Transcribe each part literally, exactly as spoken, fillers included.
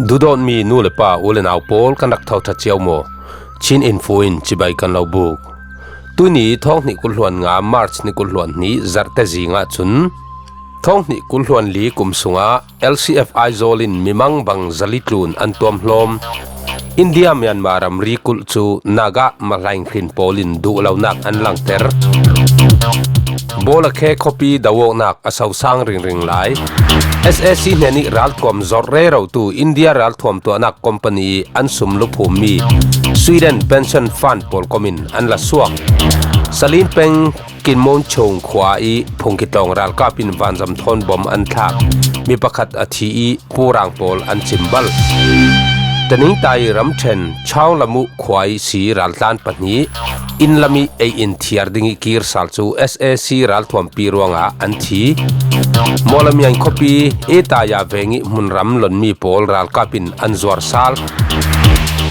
Duhdawtmi nu le pa, u le nau pawl, kan rak tho ṭha cio maw? Chin Info in cibai kan lo buk. Tuni thawng hnih kul hluan nga March ni kul hluan hnih Zarhte zingah cun thawng hnih kul hluan li kum sungah L C F Aizawl in mi mangbang zali tlun an tuamhlawm. India Myanmar ramri kulh cu Naga mahlain hrin pawl in duh lonak an langter. Bawlakhe khuapi do awknak a sosang ringring lai. S A C hnenih ralthuam zawrh rerotu India ralthuam tuahnak company an sum luphummi Sweden Pension Fund pawl kom in an la suak. Salin peng Kinmon Chung khua i Phungki tlawng ralkap in vanzam thawn bom an thlak. Mi pakhat a thi i purang pawl an cim bal. Taningtai ramṭhen Chawnglamuh khua i si raltlan pahnih inn lam i ei in thiar ding i kir sal cu S A C ralthuampi ruangah an thi. Mawlamian khuapi Etaya veng i hmunram lonmi pawl ralkap in an zuar sal.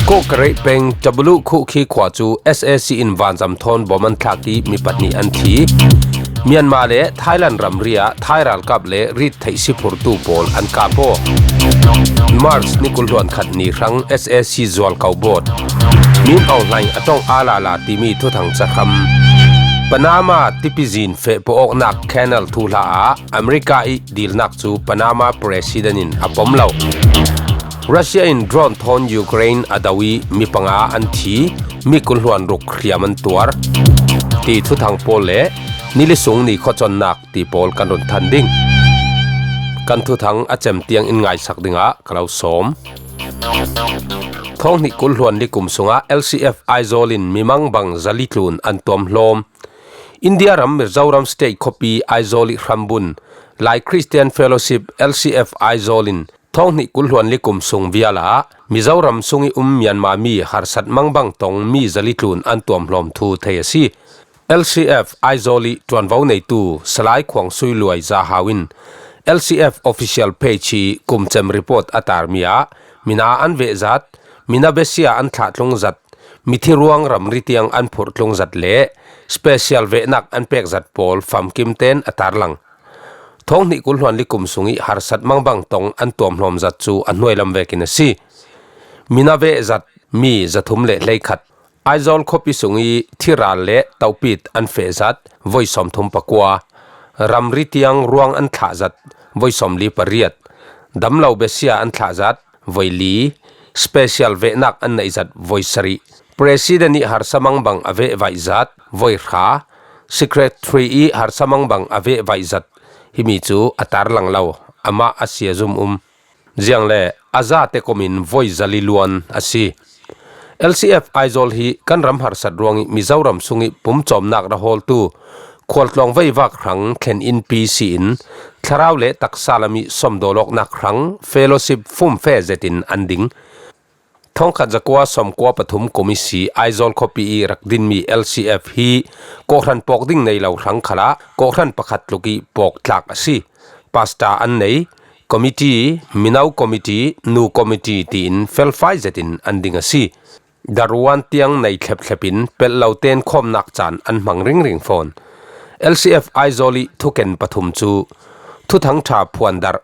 Kokkareh peng Tabulu Khukhi khua cu S A C in vanzam thawn bom an thlak i mi pahnih an thi. Myanmar le Thailand ramri ah Thai ralkap le rit theih siphurtu pawl an kap aw. March ni kul hluan khat ni hrang S A C zual ko bawt. Min Aung Hlaing a ṭong a lala timi thuthang cahram. Panama tipizin feh pawh awknak canal thuhla ah America i dilnak cu Panama President in a pom lo. Russia in drone thawn Ukraine a do i mi panga an thi, mi kul hluan ruk hriam an tuar. Ti thuthang pawl le nili sung ni khuacawnnak ti pawl kan run than ding. Kan thuthang a cem tiang in ngaisak dingah ka lo sawm. Thawng hnih kul hluan li kum sungah L C F Aizawl in mi mangbang zali tlun an tuamhlawm. India ram Mizoram State khuapi Aizawl i hrambun Lai Christian Fellowship L C F Aizawl in thawng hnih kul hluan li kum sung vial ah Mizoram sung i um Myanmar mi harsat mangbang tong mi zali tlun an tuamhlawm thu thei a si. L C F Aizawl i ṭuanvo neitu Salai Khuang Sui Luai Za Hau in L C F official page hi kum cem report a tarmi ah mina an vehzat, mina besia an thlahtlung zat, mithi ruang ramri tiang an phurhtlung zat le special vehnak an pek zat pawl famkim tein a tarlang. Thawng hnih kul hluan li kum sung i harsat mangbang tong an tuamhlawm zat cu a hnuai lam vekin a si. Mina veh zat mi zathum le hleikhat. Aizawl khuapi sung i thiral le topit an feh zat voi sawmthum pakua. Ramri tiang ruang an thlah zat voi sawmli pariat. Damlo besia an thlah zat voi li, special vehnak an neih zat voi sarih. President i harsa mangbang a veh vaih zat voi hra, secretary i harsa mangbang a veh vaih zat himi cu a tarlang lo, amah a sia zum um. Ziang le a zate kom in voi zali luan a si. L C F Aizawl hi kan ram harsat ruang i Mizoram sung i pumcawmnak rahawltu khualtlawng veivak hrang thlen innpi si in thlarau le taksa lam i sawmdawlawknak hrang fellowship fumfe zetin an ding. Thawngkhat zakua sawmkua pathum kum i si Aizawl khuapi i rak dinmi L C F hi kawhhran pawk ding nei lo hrang khalah kawhhran pakhat tluk i pawk tlak a si. Pasta an nei, committee, mino committee, nu committee tiin felfai zetin an ding a si. Daruan tiang nei thlepthlep in pelh lo ten khawmnak caan an hmang ringring fawn. L C F Aizawl i thuken pathum cu thuthang ṭha phuan darh,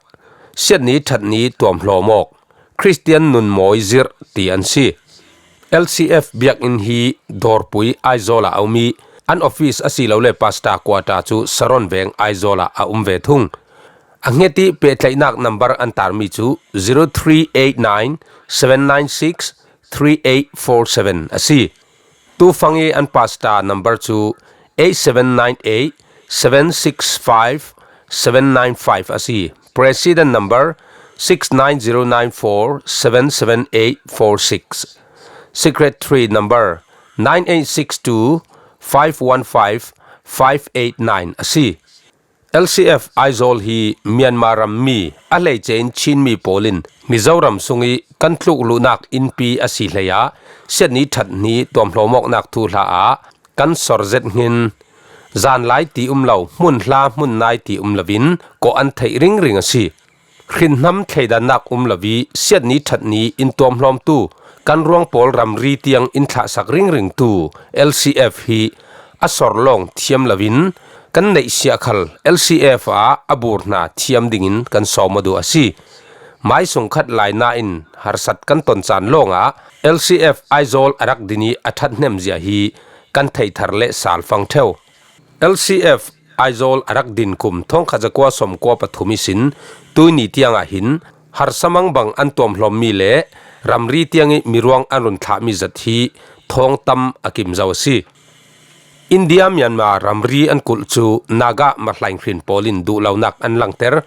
siatni ṭhatni tuamhlawm awk, Khristian nunmawi zirh ti an si. L C F biakinn hi Dawrpui Aizawl ah a um i an office asilole pasta quarter cu Saron veng Aizawl ah a um ve thung. A hnget i pehtlaihnak nambar an tarmi cu zero three eight nine seven nine six three eight four seven a si. Tufang i an pasta nambar cu eight seven nine eight seven six five seven nine five a si. President number six nine zero nine four seven seven eight four six. Secretary number nine eight six two five one five five eight nine a si. L C F Aizawl hi Myanmar rammi a hleice in Chinmi pawl in Mizoram sung i kan tluk luhnak innpi a si hlei ah siatni ṭhat hni tuamhlawm awknak thuhla ah kan sor zet hngin, zanlai ti um lo, hmun hla hmun nai ti um loin kawh an theih ringring a si. Hrinhnam thleidannak um lo i siatni ṭhatni in tuamhlawmtu kan ruang pawl ramri tiang in thlahsak ringringtu L C F hi a sor lawng thiam loin kan neihsiah khal L C F ah a bur hna thiam dingin kan sawm aw duh a si. Mai sung khat lai nain harsat kan ton can lawngah L C F Aizawl a rak din i a ṭhat hnem zia hi kan theihthar le salfang ṭheu. L C F Aizawl a rak din kum thawngkhat zakua sawmkua pathum ihsin tuini tiangah hin harsa mangbang an tuamhlawmmi le ramri tiang i miruang an run thlahmi zat hi thawng tam a kim zo a si. India Myanmar ramri an kulh cu Naga mahlain hrin pawl in duhlonak an langter.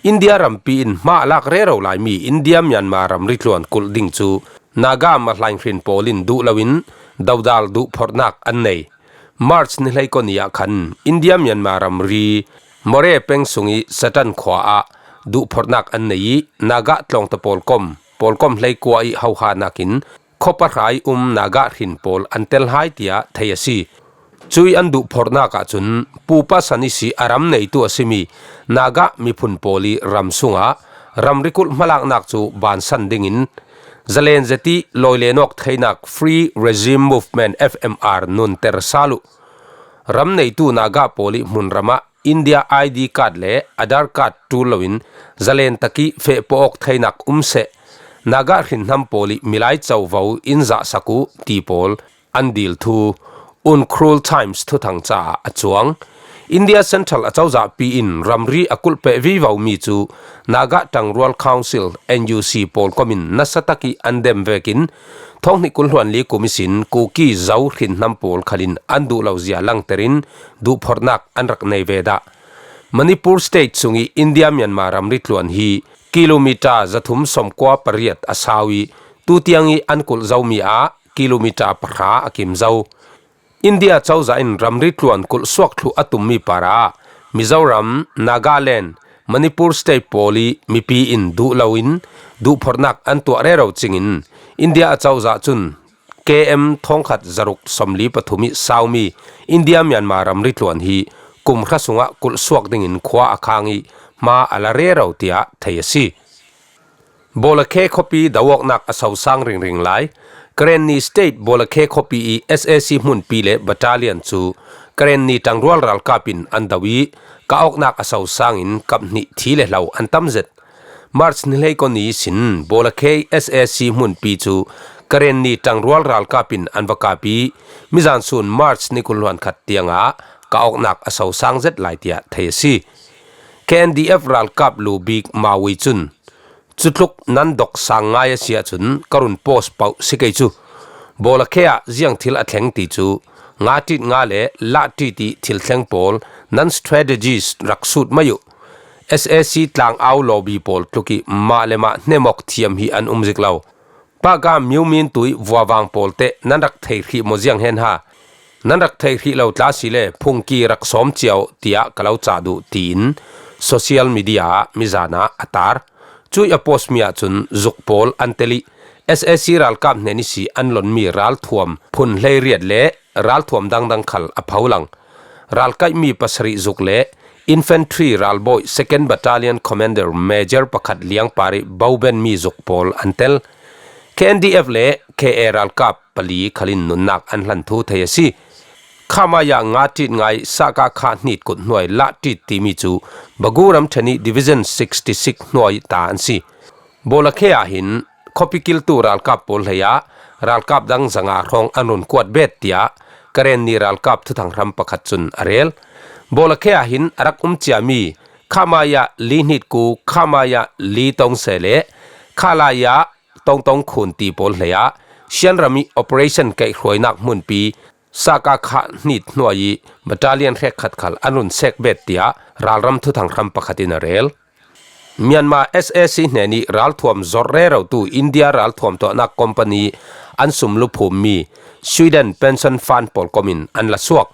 India rampi in hma a lak rero laimi India Myanmar ramri tluan kulh ding cu Naga mahlain hrin pawl in duh loin dodal duhphorhnak an nei. March ni hleikua ni ah khan India Myanmar ramri Moreh peng sung i Satan khua ah duhphorhnak an nei i Naga tlawngta pawlkom, pawlkom hleikua i hohanak in khuapa hrai um Naga hrin pawl an tel hai tiah thei a si. Cui an duhphorhnak ahcun pupa san ihsi a ram neitu a simi Naga miphun pawl i ram sungah ramri kulh hmalaknak cu bansan dingin zalen zet i lawilen awk theinak Free Regime Movement F M R nunter sal uh. Ram neitu Naga pawl i hmunram ah India I D card le Aadhaar card ṭul loin zalen tak i feh pawh awk theinak um seh. Naga hrinhnam pawl i milai covo in zahsak uh ti pawl an dil thu Ukhrul Times thuthang caah a cuang. India Central acozahpi in ramri a kulh peh vivomi cu Naga Ṭangrual Council, N U C, pawlkom in nasa tak i an dem vekin thawng hnih kul hluan li kum ihsin Kuki Zo hrinhnam pawl khalin an duh lo zia langter in duhphorhnak an rak nei ve dah. Manipur State sung i India Myanmar ramri tluan hi kilometer zathum sawmkua pariat a sau i tutiang i an kulh zomi ah kilometer pahra a kim zo. India cozah in ramri tluan kulh suak thluh a tummi parah Mizoram, Nagaland, Manipur State pawl i mipi in duh loin duhphorhnak an tuah rero cingin India a cozah cun K M thawngkhat zaruk sawmli pathum i saumi India Myanmar ramri tluan hi kum hra sungah kulh suak dingin khua a khang i hma a la rero tiah thei a si. Bawlakhe khuapi do awknak a sosang ringring lai. Karenni State Bawlakhe khuapi i S A C hmunpi le battalion cu Karenni ṭangrual ralkap in an do i kah awknak a sosang in kap hnih thi le hlo an tam zet. March ni hleikua ni ihsin Bawlakhe S A C hmunpi cu Karenni ṭangrual ralkap in an va kap i mizan sun March ni kul hluan khat tiangah kah awknak a sosang zet lai tiah thei a si. K N D F ralkap lu bik Maui cun, "Cutluk nan dok sang ngai a si ahcun ka run post paoh si kei cu. Bawlakhe ah ziang thil a thleng ti cu nga ṭit nga le lah ṭit i thil thleng pawl nan strategies rak sut mai uh. S A C tlang au lobby pawl tluk i mah le mah hnemawk thiam hi an um zik lo. Paka miumin tui vuavang pawl teh nan rak thei hrih maw ziang hen ha? Nan rak thei hrih lo tla si le phungki rak sawm cia uh," tiah ka lo cah duh, tiin social media ah mizan ah a tar. Cui a post mi ahcun zuk pawl an tel i S A C ralkap hnen ihsi an lonmi ralthuam phun hleiriat le ralthuam dangdang khal a pholang. Ralkaihmi pasarih zuk le infantry ralbawi second battalion commander major pakhat liangpar i bobenmi zuk pawl an tel. K N D F le K A ralkap pali khalin nunnak an hlan thu thei a si. Khamaya nga ṭit ngai Saka kha hnit kut hnuai lah ṭit timi cu Bagu ramṭhen i Division sixty six hnuai ta an si. Bawlakhe ah hin khuapi kiltu ralkap pawl hleiah ralkap dang zanga hrawng an run kuat bet, tiah Karenni ralkap thuthang hram pakhat cun a rel. Bawlakhe ah hin a rak um ciami Khamaya li hnit ku, Khamaya li tongse le Khalaya tongtong khun ti pawl hleiah Shan ram i operation kaihhruainak hmunpi Saka kha hnit hnuai i battalion hrekkhat khal an run sek bet, tiah ralram thuthang hram pakhat in a rel. Myanmar S A C hnen i ralthuam zor rerotu India ralthuam tuahnak company an sum luphummi Sweden Pension Fund pawlkom in an la suak.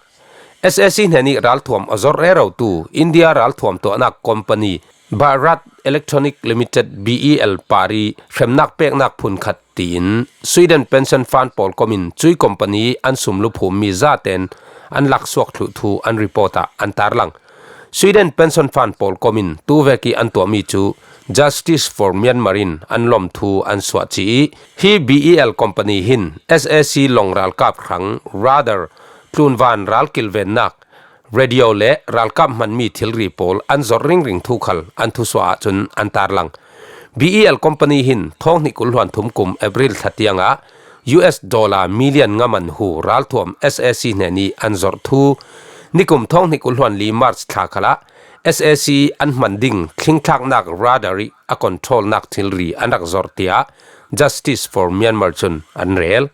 S A C hnen i ralthuam a zor rerotu India ralthuam tuahnak company Bharat Electronic Limited, B E L, par i hremnak peknak phun khat tiin Sweden Pension Fund pawlkom in cui company an sum luphummi zaten an laksuak thluh thu an report ah an tarlang. Sweden Pension Fund pawlkom in tuvek i an tuahmi cu Justice for Myanmar in an lawm thu an suah ci i, hi B E L company hin S A C long ralkap hrang, radar, tlunvan ral kilvennak, radio le ralkap hmanmi thilri pawl an zor ringring thu khal an thusuah ahcun an tarlang. B E L company hin thawng hnih kul hluan thum kum April thla tiangah U S dollar million nga man hu ralthuam S A C hnenih an zawrh thu, nikum thawng hnih kul hluan li March thla khalah S A C an hman ding thlingthlaknak radar ih a controlnak thilri an rak zawrh, tiah Justice for Myanmar cun an rel.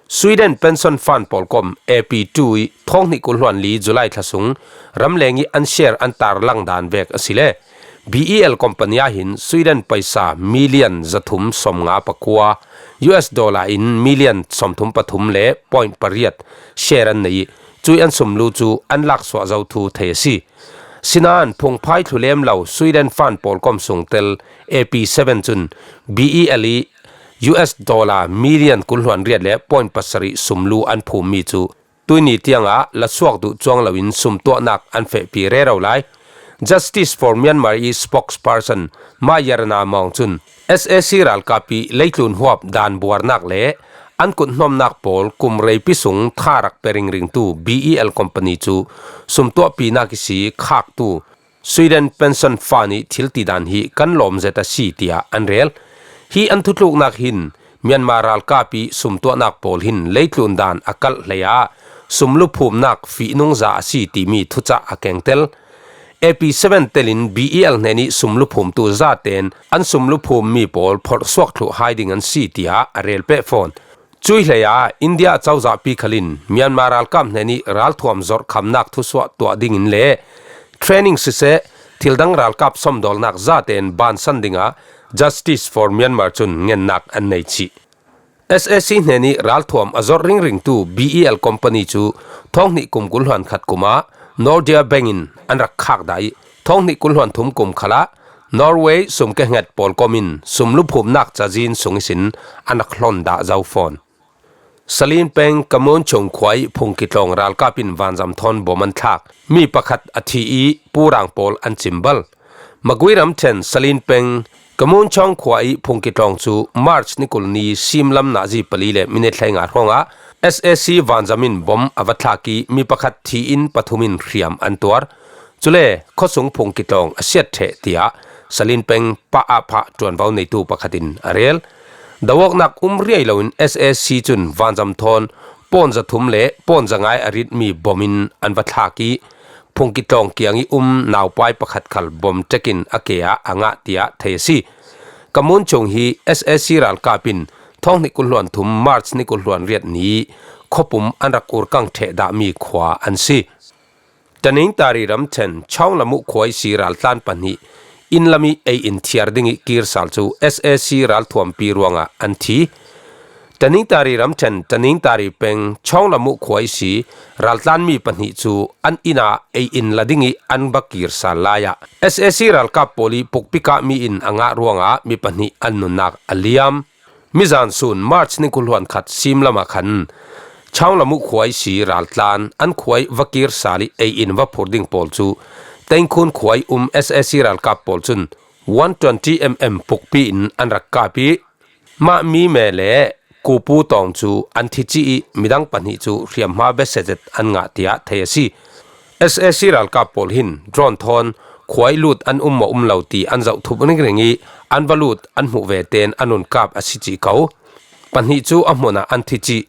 Sweden Pension Fund pawlkom A P two ih thawng hnih kul hluan li July thla sung ramleng ih an share an tarlang dan vek a si le B E L company ah hin Sweden paisa million zathum sawmnga pakua, U S dollar in million sawmthum pathum le point pariat share an nei ih, cui an sumlu cu an laksuah zo thu thei a si. Sinain phungphai thlu lem lo Sweden fund pawlkom sungtel A P seven cun B E L ih U S dollar million kul hluan riat le point pasarih sumlu an phummi cu tuini tiangah la suak duh cuang loin sumtuahnak an fehpi rero lai. Justice for Myanmar ih spokesperson Ma Yarana Maung cun S A C ralkap ih leitlun huap dan buarnak le an kuthnawmnak pawl kum reipi sung tha rak pe ringringtu B E L company cu sumtuahpinak ihsi khaktu Sweden Pension Fund ih thiltidan hi kan lawm zet a si, tiah an rel. Hi an thutluknak hin Myanmar ralkap ih sumtuahnak pawl hin leitlun dan a kalh hlei ah sumluphumnak fihnung za a si timi thucah a kengtel. A P seven telin B E L hnenih sumluphumtu zaten an sumluphummi pawl phorhsuak thluh hai ding an si, tiah a rel peh fawn. Cui hlei ah India cozahpi khal in Myanmar ralkap hnenih ralthuam zawrhkhamnak thusuah tuah dingin le training siseh, thildang ralkap sawmdawlnak zaten bansan dingah Justice for Myanmar cun ngennak an nei chih. S A C hnenih ralthuam a zawrh ringringtu B E L company cu thawng hnih kum kul hluan khat kum ah Nordea Bank in an rak khak dah ih, thawng hnih kul hluan thum kum khalah Norway sumke hnget pawlkom in sumluphumnak cazin sung ihsin an rak hlon dah zo fawn. Salin peng Kamun Chung khua ih Phungki tlawng ralkap in vanzam thawn bom an thlak. Mi pakhat a thi ih purang pawl an cimbal. Magui ramṭhen Salin peng Kamun Chung khua ih Phungki tlawng cu March ni kul ni simlam nazi pali le minit hleinga hrawngah S A C vanzam in bom a va thlak ih mi pakhat thi in pathum in hriam an tuar. Cule khuasung Phungki tlawng a siat ṭheh, tiah Salin peng pah ah phah ṭuanvo neitu pakhat in a rel. Doawknak um riai loin S A C cun vanzam thawn pawn zathum le pawn zangai a ritmi bom in an va thlak ih Phungki tlawng kiang ih um naupai pakhat khal bom ṭek in a ke ah a ngah, tiah thei a si. Kamun Chung hi S A C ralkap in thawng hnih kul hluan thum March ni kul hluan riat ni khuapum an rak urkang ṭheh dahmi khua an si. Taningtari ramṭhen Chawnglamuh khua ihsi raltlan pahnih inn lam ih ei-in thiar dingih kir sal cu S A C ralthuampi ruangah an thi. Taningtari ramṭhen Taningtari peng Chawnglamuh khua ihsi raltlanmi pahnih cu an inn ah ei-in la dingih an va kir sal lai ah S A C ralkap pawl ih pukpi kahmi in a ngah ruangah mi pahnih an nunnak a liam. Mizan sun March ni kul hluan khat simlam ah khan Chawnglamuh khua ihsi raltlan an khua ih va kir sal ih ei-in va phur ding pawl cu Tengkhun khua ih um S A C ralkap pawl cun one twenty M M pukpi in an rak kap ih mah mi me le kupu tawng cu an thi cih ih midang pahnih cu hriamhma besia zet an ngah, tiah thei a si. S A C ralkap pawl hin drone thawn khua ih lut an um maw um lo ti an zoh thup ringring ih an va lut an hmuh ve tein an run kap a si cih ko. Pahnih cu a hmun ah an thi cih,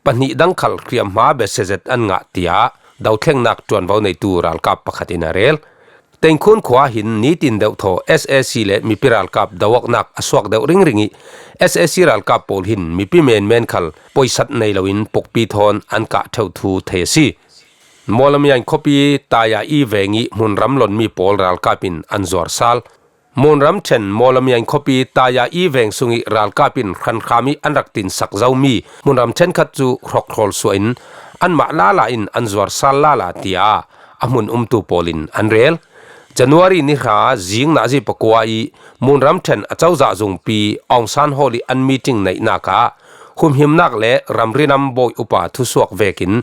pahnih dang khal hriamhma besia zet an ngah, tiah dothlengnak ṭuanvo neitu ralkap pakhat in a rel. Tengkhun khua hin nitin deuhthaw S A C le mipi ralkap doawknak a suak deuh ringring ih S A C ralkap pawl hin mipi menmen khal poisat nei loin pukpi thawn an kah ṭheu thu thei a si. Mawlamian khuapi Taya i veng ih hmunram lonmi pawl ralkap in an zuar sal. Munram ṭhen Mawlamian khuapi Taya i veng sungih ralkap in hranhram ih an rak tinsak zomi hmunram ṭhenkhat cu hrawkhrawl suah in anmah lala in an zuar sal lala, tiah a hmun umtu pawl in an rel. January ni hra zing nazi pakua ih Munram ṭhen a cozah zungpi Aung San Hall ih an meeting neihnak ah humhimnak le ramrinam bawi upa thusuak vekin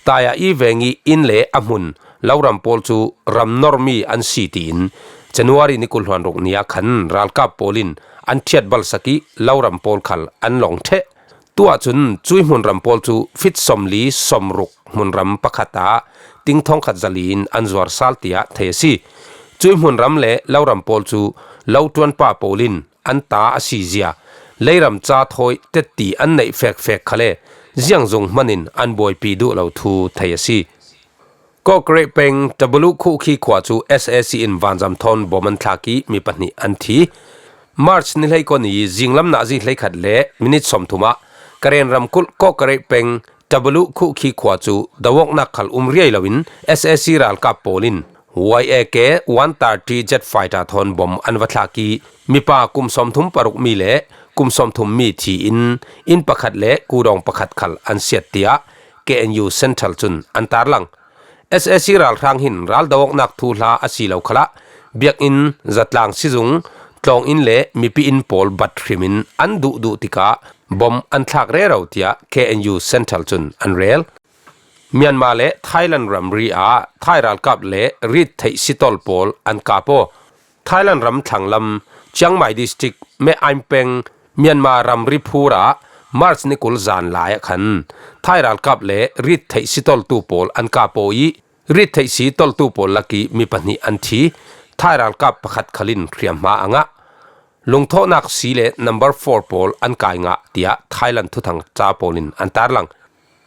Taya i veng ih inn le a hmun loram pawl cu ram normi an si, tiin January ni kul hluan ruk ni ah khan ralkap pawl in an ṭhiat balsak ih loram pawl khal an lawng ṭheh. Tuah cun cui hmunram pawl cu fit sawmli sawmruk hmunram pakhat ah ting thawngkhat zali in an zuar sal, tiah thei a si. Cui hmunram le loram pawl cu loṭuanpa pawl in an ta a si zia, leiram cha thawi tetti an neih fekfek khale, ziang zung hmanin an buaipi duh lo thu thei a si. Kawkareih peng Tabalu Khuhkhi khua cu S A C in vanzam thawn bom an thlak ih mi pahnih an thi. March ni hleikaw ni zinglam nazi hleikhat le minit sawmthum ah Karen ramkulh Kawkareih peng Tabalu Khuhkhi khua cu do awknak khal um riai loin S A C ralkap pawl in Y A K one thirty jet fighter thawn bom an va thlak ih mipa kum sawmthum paruk mi le kum sawmthum mi thi in inn pakhat le kudawng pakhat khal an siat tiah K N U Central cun an tarlang. S A C ralhrang hin ral do awknak thuhla a si lo khalah biakinn, zatlang sizung, tlawnginn le mipi inn pawl bat hrimin an duhduh tikah bom an thlak rero tiah K N U Central cun an rel. Myanmar le Thailand ramri ah Thai ralkap le rit theih sitol pawl an kap aw. Thailand ram thlanglam Chiang Mai District, Mae Ain peng, Myanmar ramri phur ah March ni kul zan lai ah khan Thai ralkap le rit theih sitoltu pawl an kap aw ih rit theih sitoltu pawl lakih mi pahnih an thi. Thai ralkap pakhat khal in hriamhma a ngah. Lungthawhnak si le number four pawl an kai ngah tiah Thailand thuthang ca pawl in an tarlang.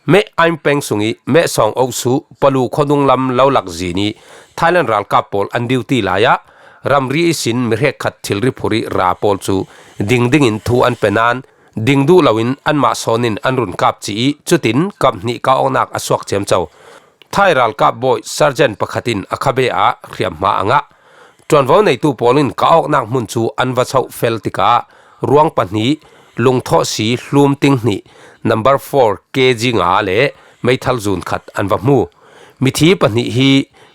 Mae Ain peng sungih Mae Sawng Oksu Palu khuadung lam lo lak zin ih Thailand ralkap pawl an duty lai ah ramri ihsin mi hrekkhat thilri phurih ra pawl cu ding dingin thu an pe nain ding duh loin anmah sawn in an run kap ci ih cutin kap hnih kah awknak a suak ciamco. Thai ralkap bawi sergeant pakhat in a khabe ah hriamhma a ngah. Ṭuanvo neitu pawl in kah awknak hmun cu an va choh fel tikah ruang pahnih, lungthawh si hlum ting hnih, number four K G nga le meithal zun khat an va hmu. Mithi pahnih hi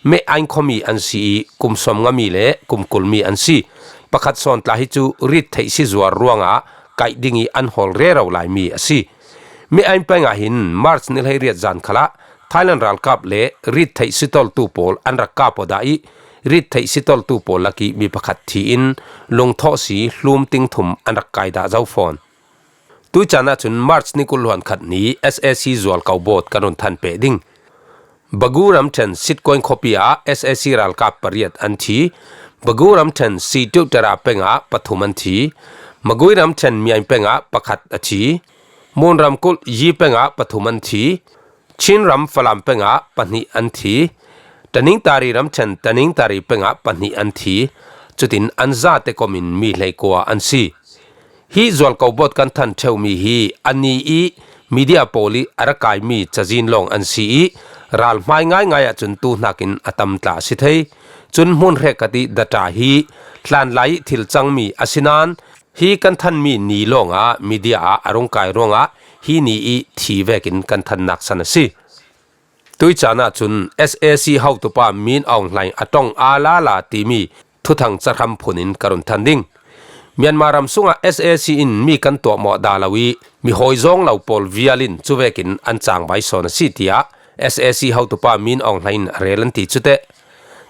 Mae Ain khuami an si ih kum sawmnga mi le kum kul mi an si. Pakhat sawn tla hi cu rit theih si zuar ruangah kaih ding ih an hawl rero laimi a si. Mae Ain peng ah hin March ni hleiriat zan khalah Thailand ralkap le rit theih sitoltu pawl an rak kap aw dah ih rit theih sitoltu pawl lakih mi pakhat thi in lungthawh si hlum ting thum an rak kai dah zo fawn. Tui caan ahcun March ni kul hluan khat ni S A C zualko bawt kan run than peh ding. Bagu ramṭhen Sitkuain khuapi ah S A C ralkap pariat an thi. Bagu ramṭhen Situtara peng ah pathum an thi. Magui ramṭhen Miain peng ah pakhat a thi. Mun ramkulh Yi peng ah pathum an thi. Chin ram Falam peng ah pahnih an thi. Taningtari ramṭhen Taningtari peng ah pahnih an thi. Cutin an zate kom in mi hleikua an si. Hi zualko bawt kan than ṭheumi hi a ni ih media pawl ih a ra kaimi cazin lawng an si ih ral hmai ngaingai ahcun tu hnakin a tam tla a si thei. Cun hmun hrekkhat ih data hi hlanlai ih thil cangmi a si nain hi kan thanmi ni lawngah media ah a rung kai ruangah hi ni ih thi vekin kan thannak san a si. Tui caan ahcun S A C hotupa Min Aung Hlaing a ṭong aa lala timi thuthang cahram phun in ka run than ding. Myanmar ram sungah S A C in mi kan tuahmawh dah lo ih mi hawi zawng lo pawl vial in cuvekin an cangvai sawn a si, tiah S A C hotupa Min Aung Hlaing in a rel an ti cuteh.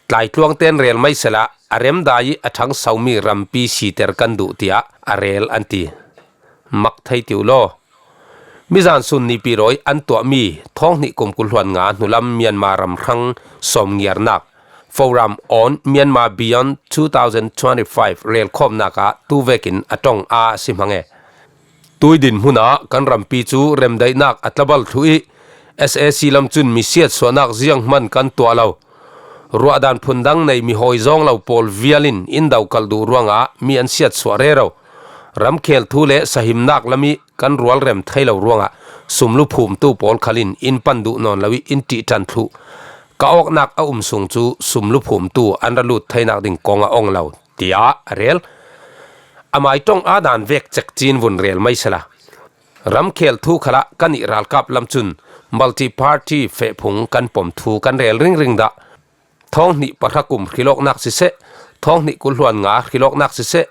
Tlaitluang ten rel mai sehla a remdai ih a ṭhangsomi rampi siter kan duh, tiah a rel an ti. Mak thei ti uh law. Mizan sun Nipi rawi an tuahmi thawng hnih kum kul hluan nga hnulam Myanmar ram hrang sawmngiarnak Forum on Myanmar Beyond two thousand twenty-five relkhawmnak ah tu vekin a ṭong aa a si hmang e. Tui dinhmun ah kan rampi cu remdaihnak a tlabal thluh ih S A C lam cun mi siatsuahnak zianghman kan tuah lo. Ruahdan phundang nei mi hawi zawng lo pawl vial in in dokalh duh ruangah mi an siatsuah rero. Ramkhel thu le sahimnak lam ih kan rualrem thei lo ruangah sumlu phumtu pawl khal in in pan duh nawn lo ih in ṭihṭan thluh. Kah awknak a um sung cu sumlu phumtu an ra lut theinak ding kong a ong lo, tiah a rel. Amai ṭong aa dan vek cekcin vun rel mai sehla. Ramkhel thu khalah kan ih ralkap lam cun multi-party fehphung kan pom thu kan rel ringring dah. Thawng hnih pahra kum hrilawknak siseh, thawng hnih kul hluan nga hrilawknak siseh,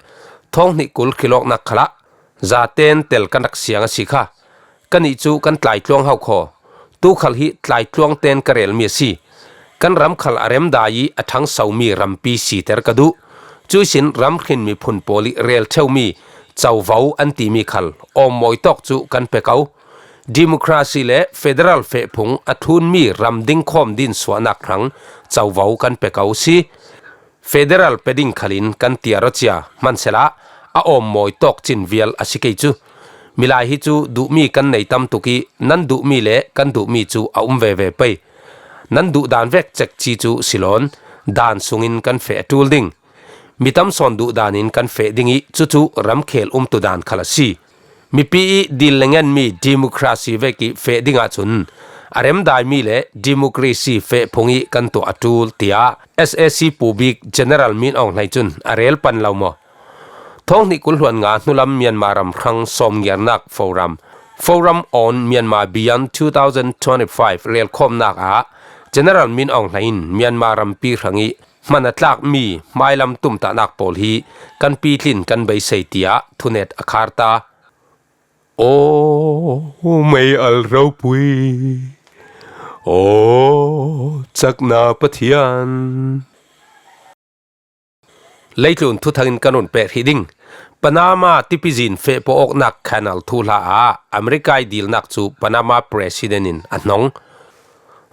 thawng hnih kul hrilawknak khalah zaten tel kan rak siang a si kha. Kannih cu kan tlaitluang hau khaw. Tu khal hi tlaitluang ten ka relmi a si. Kan ram khal a remdai ih a ṭhangsomi rampi siter ka duh. Cuihsin ram hrin miphun pawl ih rel ṭheumi covo an timi khal awmmawi tawk cu kan pe ko. Democracy le federal fehphung a thlunmi ram dingkhawm din suahnak hrang covo kan pe ko si. Federal pe ding khalin kan tiar aw cia hmansehla a awm mawi tawk cin vial a si kei chu. Milai hi chu duhmi kan nei tam tuk ih, nan duhmi le kan duhmi cu a um veve pei. Nan duh dan vek cekci cu si lawn, dan sungin kan feh a ṭul ding. Mi tam sawn duh danin kan feh ding ih, cucu ramkhel umtu dan khal a si. Mipi ih dil le ngenmi democracy vek ih feh dingah cun a remdaimi le democracy feh phung ih kan tuah a ṭul, tiah S A C Pu Bik General Min Aung Hlaing cun a rel pan lo maw? Thawng hnih kul hluan nga hnulam Myanmar ram hrang sawmngiarnak forum, Forum on Myanmar Beyond two thousand twenty-five relkhawmnak ah General Min Aung Hlaing in Myanmar rampi hrang ih hman a tlakmi hmailam tumtahnak pawl hi kan pitlin kan beisei, tiah thunet a khar ta. Aw mei al ropui, aw cakna Pathian. Leitlun thuthangin kan run pek hrih ding. Panama tipizin fehpawh awknak canal thuhla ah America ih dilnak cu Panama President in a hnong.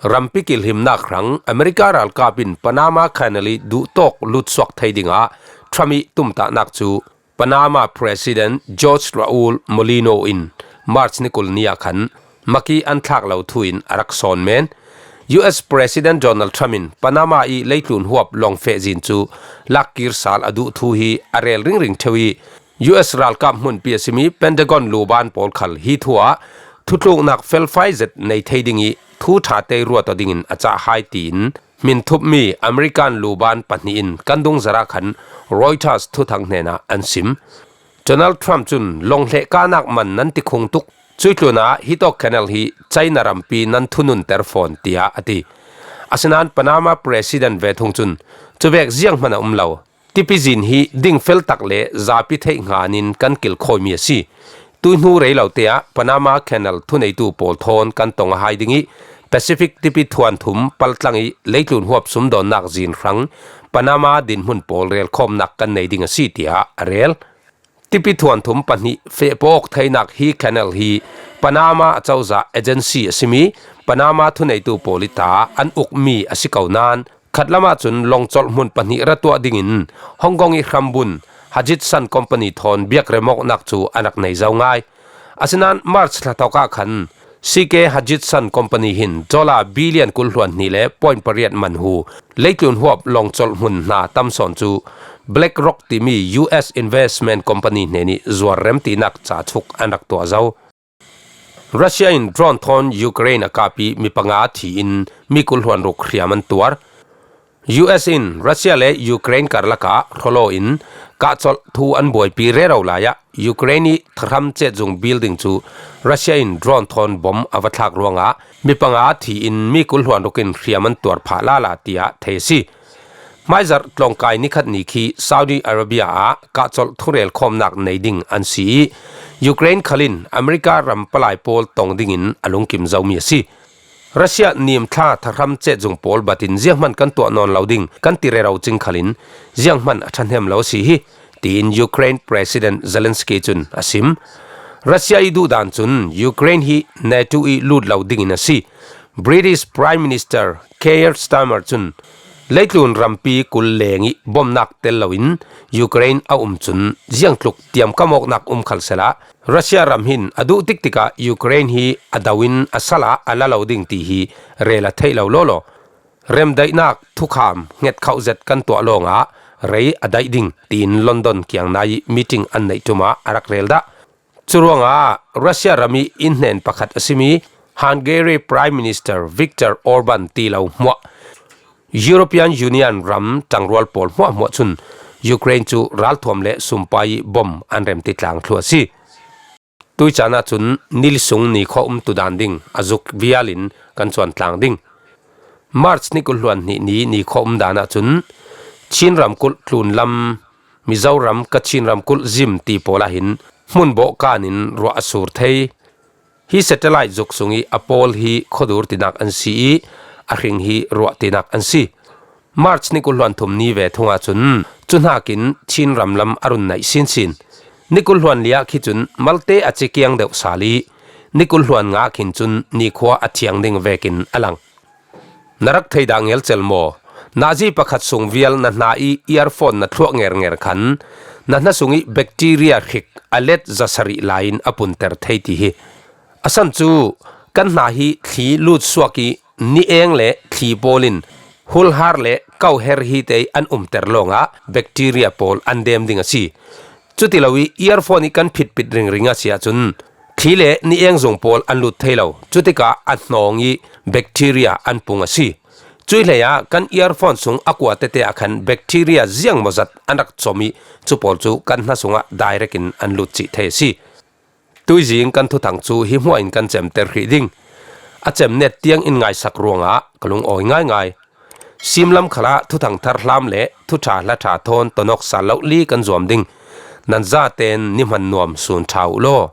Rampi kilhimnak hrang America ralkap in Panama Canal ih duhtawk lutsuak thei dingah Trump ih tumtahnak cu Panama President Jose Raul Mulino in March ni kul ni ah khan mak ih an thlak lo thu in a rak sawn men. U S President Donald Trump in Panama ih leitlun huap lawng fehzin cu lakkir sal a duh thu hi a rel ringring ṭheu ih, U S ralkap hmunpi a simi Pentagon luban pawl khal hi thu ah thutluknak felfai zet nei thei ding ih thu ṭha tei ruat aw dingin a cah hai tiin hmin thupmi American luban pahnih in kan dungzarh ah khan Reuters thuthang hnenah an sim. Donald Trump cun lawng hlehkahnak man nan ti khung tuk. Cuih tlunah hitawk canal hi China rampi nan thununter fawn, tiah a ti. Asinain Panama President ve thung cun cuvek zianghman a um lo. Tipizin hi dingfel tak le zapi theih hngin kan kilkhawimi a si. Tuihnu rei lote ah Panama Canal thuneitu pawl thawn kan tong a hai ding ih Pacific tipi thuanthum paltlang ih leitlun huap sumdawnnak zin hrang Panama dinhmun pawl relkhawmnak kan nei ding a si, tiah a rel. Tipi thuanthum pahnih fehpawh awk theinak hi canal hi Panama acozah agency a simi Panama thuneitu pawl ih ta an ukmi a si ko nain, khatlam ahcun lawngcolh hmun pahnih ra tuah dingin Hong Kong ih hrambun Hajitsun Company thawn biakrem awknak cu an rak nei zo ngai. Asinain March thla thawk ah khan C K Hajitsun Company hin dollar billion kul hluan hnih le point pariat man hu leitlun huap lawngcolh hmun hna tam sawn cu BlackRock timi U S investment company hnenih zuar rem tinak cachuk an rak tuah zo. Russia in drone thawn Ukraine a kap ih mi panga thi in mi kul hluan ruk hriam an tuar. U S in Russia le Ukraine karlak ah hrawlaw in kahcolh thu an buaipi rero lai ah Ukraine ih thahram cetzung building cu Russia in drone thawn bom a va thlak ruangah mi panga thi in mi kul hluan ruk in hriam an tuar phah lala, tiah thei a si. Hmaizarh tlawngkai nikhat ni khi Saudi Arabia ah kahcolh thurel khawmnak nei ding an si ih, Ukraine khal in America ram palai pawl tong dingin a lungkim zomi a si. Russia nimthla thahram cetzung pawl batin zianghman kan tuah nawn lo ding kan ti rero cing khalin zianghman a ṭhahnem lo a si hi, tiin Ukraine President Zelensky cun a sim. Russia ih duhdan cun Ukraine hi NATO ih lut lo dingin a si. British Prime Minister Keir Starmer cun leitlun rampi kul leng ih bomnak tel loin Ukraine a um cun ziangtluk tiamkam awknak um khal sehla, Russia ram hin a duh tiktikah Ukraine hi a do in a sal ah a la lo ding ti hi rel a theih lo lawlaw. Remdaihnak thukham hngetkhoh zet kan tuah lawngah rei a daih ding, tiin London kiang nai ih meeting an neih ṭum ah a rak rel dah. Curuangah Russia ram ih innhnen pakhat a simi Hungary Prime Minister Viktor Orban ti lo hmuah, European Union ram ṭangrual pawl hmuahhmuah cun Ukraine cu ralthuam le sumpai ih bom an remti tlang thlu a si. Tuih caan ahcun nil sung nikhua umtu dan ding a zuk vial in kan cuan tlang ding. March ni kul hluan hnih ni nikhua um dan ahcun Chin ramkulh tlunlam, Mizoram, Kachin ramkulh zim ti pawl ah hin hmun bawhkan in ruah a sur thei. Hi satellite zuk sung ih a pawl hi khuadur tinak an si ih a hring hi ruah tinak an si. March ni kul hluan thum ni ve thung ahcun cu hnakin Chin ramlam a run naih sinsin. Ni kul hluan li ah khi cun malte a ci kiang deuh sal ih ni kul hluan nga khin cun nikhua a thiang ding vekin a lang. Na rak thei dah ngelcel maw? Nazi pakhat sung vial na hna i earphone na thluah ngernger khan na hna sung i bacteria hrik a let zasarih lai in a punter thei ti hi. A san cu kan hna hi thli lut suak i ni eng le thli pawl in hulhar le kauher hi te an umter lawngah bacteria pawl an dem ding a si. Cuti lo i earphone i kan phitpit ringring a si ahcun thli le ni eng zung pawl an lut thei lo. Cutikah a hnawng i bacteria an pung a si. Cuih hleiah kan earphone sung a kua tete ah khan bacteria ziangmawzat an rak com i cu pawl cu kan hna sungah direct in an lut cih thei a si. Tuizing kan thuthang cu hi hmuah in kan cemter hrih ding. A cem net tiang in ngaisak ruangah ka lungawi ngaingai. Simlam khalah thuthang thar hlam le thuṭha hla ṭha thawn tonawk sal lo li kan zuam ding. Nan zaten ni hman nuam sun ṭha uh law.